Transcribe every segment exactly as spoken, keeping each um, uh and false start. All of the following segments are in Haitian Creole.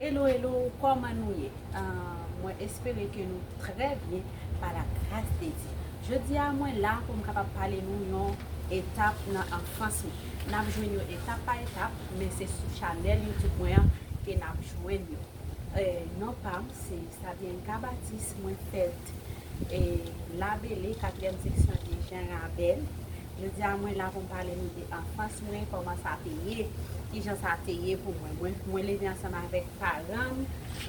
Hello, hello, kòman nou ye? Ah, mwen espere ke nou trè byen pa la gras de Dye. Jodi a, mwen la pou m kapab pale nou yon etap nan anfans mwen. N ap jwenn yo etap pa etap, men se sou chanèl YouTube mwen an ke n ap jwenn yo. Eh, non pa m, se Sabianca Baptiste, mwen fèt e Labele, katriyèm seksyon de Jan Rabèl. Jodi a, mwen la pou m pale nou de anfans mwen, kòman sa te ye, kijan sa te ye pou mwen. Mwen, mwen leve ansanm avèk paran m,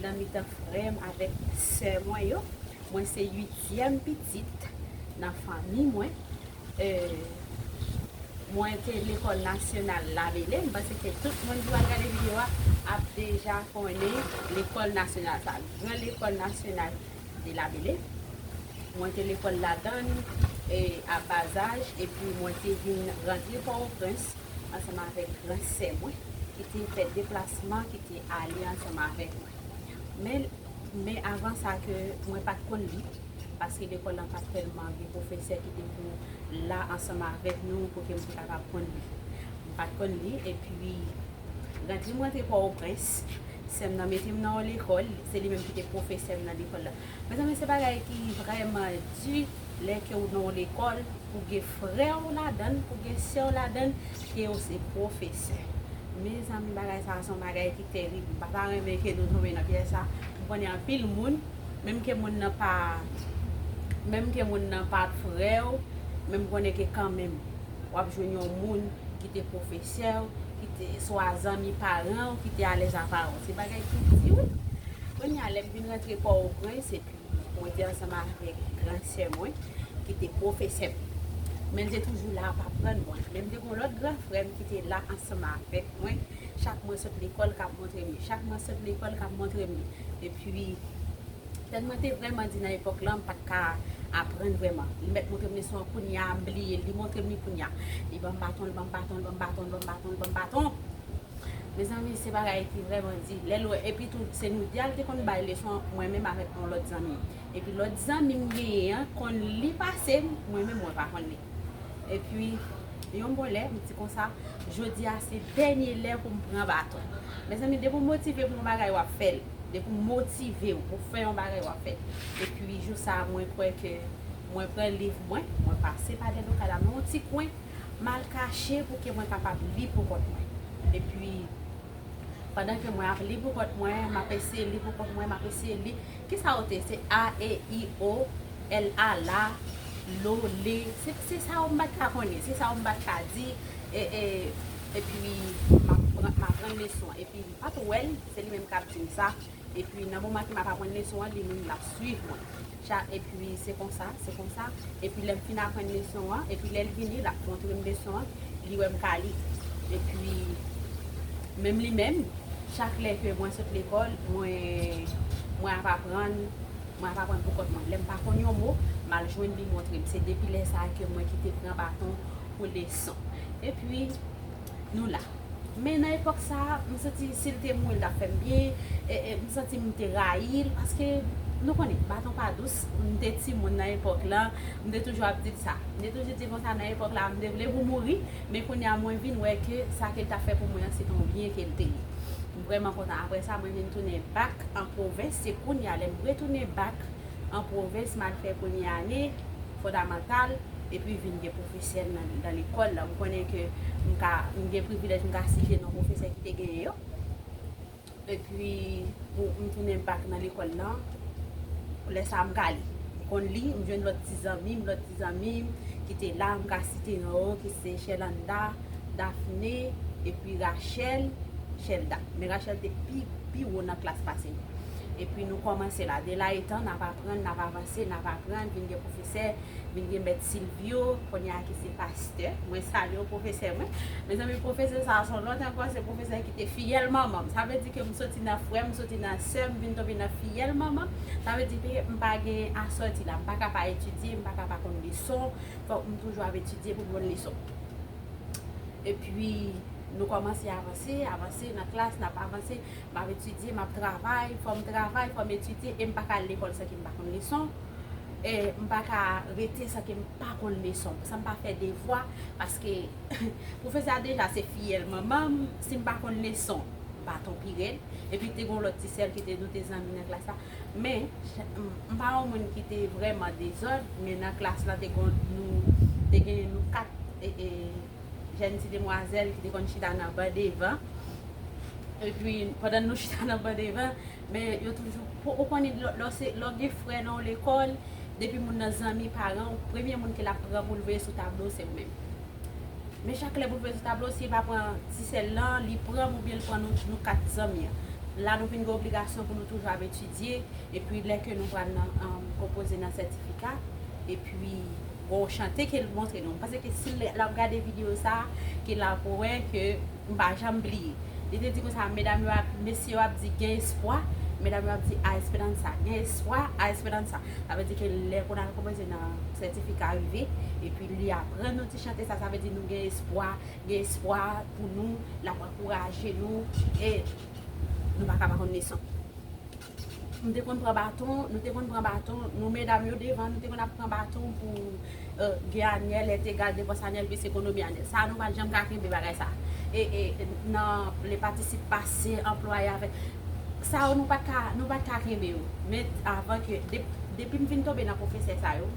nan mitan frè m avèk sè mwen yo. Mwen se uityèm pitit nan fanmi mwen. Eh, mwen te lekòl nasyonal Labele. M panse ke tout moun ki pral gade videyo a ap deja konnen lekòl nasyonal sa, gran lekòl nasyonal de Labele. Mwen te lekòl ladan l, e, a bazaj, epi mwen te vin rantre Pòtoprens ansanm avèk gran sè mwen, ki te fè deplasman, ki te ale ansanm avèk mwen. Men, men avan sa ke mwen pa t konn li, paske lekòl lan pa t tèlman gen pwofesè ki te pou la ansanm avèk nou pou ke m te kapab konn li. M pa t konn li, epi rantre m rantre Pòtoprens, sè m nan mete m nan yon lekòl, se li menm ki te pwofesè m nan lekòl la. Mezanmi, se bagay ki vrèman di lè ke w nan yon lekòl, pou gen frè w ladan l, pou gen sè w ladan l, ke yo se pwofesè. Mezanmi, bagay sa a se yon bagay ki tèrib. M pa ta renmen ke nou tonbe nan pyèj sa. M konnen anpil moun, menm ke moun nan pa, menm ke moun nan pa frè w, men m konnen ke kanmenm, w ap jwenn yon moun ki te pwofesè w, ki te swa zanmi paran w, ki te alèz a paran w. Se bagay ki di wi. Kounye a, lè m vin rantre Pòtoprens, epi mwen te ansanm avèk gran sè mwen, ki te pwofesè m. Men l te toujou la ap aprann mwen. Men m te gen yon lòt gran frè m ki te la ansanm avèk mwen. Chak mwen sot lekòl, k ap montre m li. Chak mwen sot lekòl, k ap montre m li. Epi, tèt mwen te vrèman di nan epòk lan, m pa t ka aprann vrèman. Li mèt montre m leson an kounye a, m bliye l. Li montre m li kounye a. Li ban m baton, li ban m baton, li ban m baton, li ban m baton, li ban m baton. Mezanmi, se bagay ki vrèman di. Lè l wè, epi tou, se nou de a l te konn bay leson an, mwen menm avèk yon lòt zanmi m. Epi lòt zanmi m genyen an konn li pase m, mwen menm mwen pa konn li. Epi, yon bon lè, m di konsa, jodi a se dènye lè pou m pran baton. Mezanmi, depi w motive pou yon bagay, w ap fè l. Depi w motive w pou fè yon bagay, w ap fè l. Epi, jou sa a, mwen kwè ke mwen pran liv mwen, mwen pase pa dèyè do kay la, nan yon ti kwen, m al kache pou ke mwen kapab li pou kont mwen. Epi, pandan ke mwen ap li pou kont mwen, m ap eseye li pou kont mwen, m ap eseye li. Kisa yo te? Se A, E, I, O, L, A, la, lo, le. Se, se sa yo m pa t ka konnen, se sa yo m pa t ka di. E, e, epi, m ap pran, m ap pran leson an. Epi, m pa t wè l, se li menm k ap di m sa. Epi nan moman ke m ap aprann leson an, li menm l ap swiv mwen. Cha, epi se konsa, se konsa. Epi lè m fin aprann leson an, epi lè l vini, l ap montre m leson an, li wè m ka li. Epi menm li menm, chak lè ke mwen sot lekòl, mwen, mwen ap aprann, mwen ap aprann pou kont mwen. Lè m pa konn yon mo, m al jwenn li montre m. Se depi lè sa a ke mwen kite pran baton pou leson. Epi, nou la. Men nan epòk sa a, m santi si l te mouri, l t ap fè m byen. E, e, m santi m te rayi l, paske nou konnen, baton pa dous. M te timoun nan epòk lan, m te toujou ap di l sa. M te toujou di konsa nan epòk la, m te vle pou mouri, men kounye a mwen vin wè ke sa ke l t ap fè pou mwen an, se te yon byen ke l te ye. M vrèman kontan. Apre sa, mwen vin tounen bak an pwovens. Se kounye a, lè m retounen bak an pwovens, m al fè premye ane fondamantal, epi vin gen pwofesè nan, nan lekòl la. M konnen ke m ka, m gen privilèj, m ka site non pwofesè ki te genyen yo. Epi, pou m tounen bak nan lekòl lan, lè sa a m ka li. M konn li, m jwenn lòt ti zanmi m, lòt ti zanmi m ki te la, m ka site non yo, ki se Sherlanda, Daphné, epi Rachel, Shelda. Men Rachel te pi, pi wo nan klas pase m. Epi nou kòmanse la. De la etan, n ap aprann, n ap avanse, n ap aprann, vin gen pwofesè, vin gen mèt Silvio, kounye a ki se pastè. Mwen salye w, pwofesè mwen. Mezanmi, pwofesè sa a se yon lòt ankò, se pwofesè ki te fiyèl manman m. Sa vle di ke m soti nan frè m, m soti nan sè m, vin tonbe nan fiyèl manman m. Sa vle di ke m pa gen asòti la, m pa ka pa etidye, m pa ka pa konn leson. Fòk m toujou ap etidye pou m konn leson. Epi, nou kòmanse avanse, avanse nan klas, n ap avanse, m ap etidye, m ap travay, fò m travay, fò m etidye, e m pa ka al lekòl san ke m pa konn leson. E m pa ka rete san ke m pa konn leson, san m pa fè devwa, paske pwofesè a deja se fiyèl manman m, si m pa konn leson, baton pi rèd. Epi te gen yon lòt ti sè ki te, nou te zanmi nan klas la. Men, m pa yon moun ki te vrèman dezòd, men nan klas la, te gen nou, te gen nou kat e, e, jèn ti demwazèl ki te konn chita nan ban devan. Epi, pandan nou chita nan ban devan, men yo toujou, pou, ou konnen, lè, lè se, lè w gen frè nan yon lekòl, depi moun nan zanmi paran w, premye moun ke l ap pran pou l voye sou tablo, se ou menm. Men chak lè pou l voye sou tablo, si l pa pran ti sè l lan, li pran m oubyen l pran nou, nou kat zanmi an. La, nou vin gen obligasyon pou nou toujou ap etidye, epi lè ke nou pral nan, um, konpoze nan sètifika, epi gen yon chante ke l montre nou. M panse ke si l, l ap gade videyo sa, ke l ap wè ke m pa janm bliye. Li te di konsa, medam yo ap, mesye yo ap di gen espwa, medam yo ap di a esperanza, gen espwa, a esperanza. Sa vle di ke lè pou n al konpoze nan sètifika rive, epi li aprann nou ti chante sa, sa vle di nou gen espwa, gen espwa pou nou, l ap ankouraje nou, e nou pa ka pa konn leson. Nou te konn pran baton, nou te konn pran baton, nou medam yo devan, nou te konn ap pran baton pou, euh, gen anyèl, est égal depans anyèl plis ekonomi anyèl. Sa nou pa t janm ka kenbe bagay sa. E, e nan le patisip pase, anplwaye avèk. Sa yo nou pa t ka, nou pa t ka kenbe yo. Men avan ke, de, depi m vin tonbe nan pwofesè sa yo,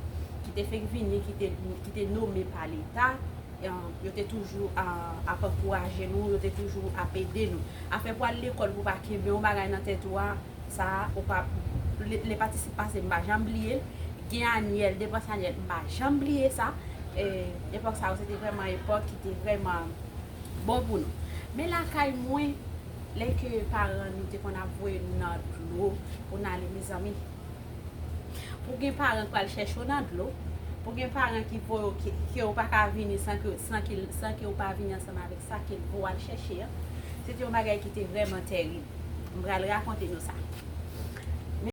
ki te fenk vini, ki te, ki te nome pa Leta, e, yo te toujou a, ap ankouraje nou, yo te toujou ap ede nou. Afè pou al lekòl pou pa kenbe yon bagay nan tèt ou a, sa, ou pa, le, le patisip pase, m pa janm bliye l. Gen anyèl, depans anyèl, m pa janm bliye sa. E, epòk sa yo, se te vrèman epòk ki te vrèman bon pou nou. Men lakay mwen, lè ke paran nou te konn ap voye nou nan dlo pou n ale, mezanmi, pou gen paran k pral chèche w nan dlo, pou gen paran ki voye w, ke, ke w pa ka vini san ke, san ke, san ke w pa vini ansanm avèk sa ke l voye w al chèche an, se te yon bagay ki te vrèman tèrib. M pral rakonte nou sa.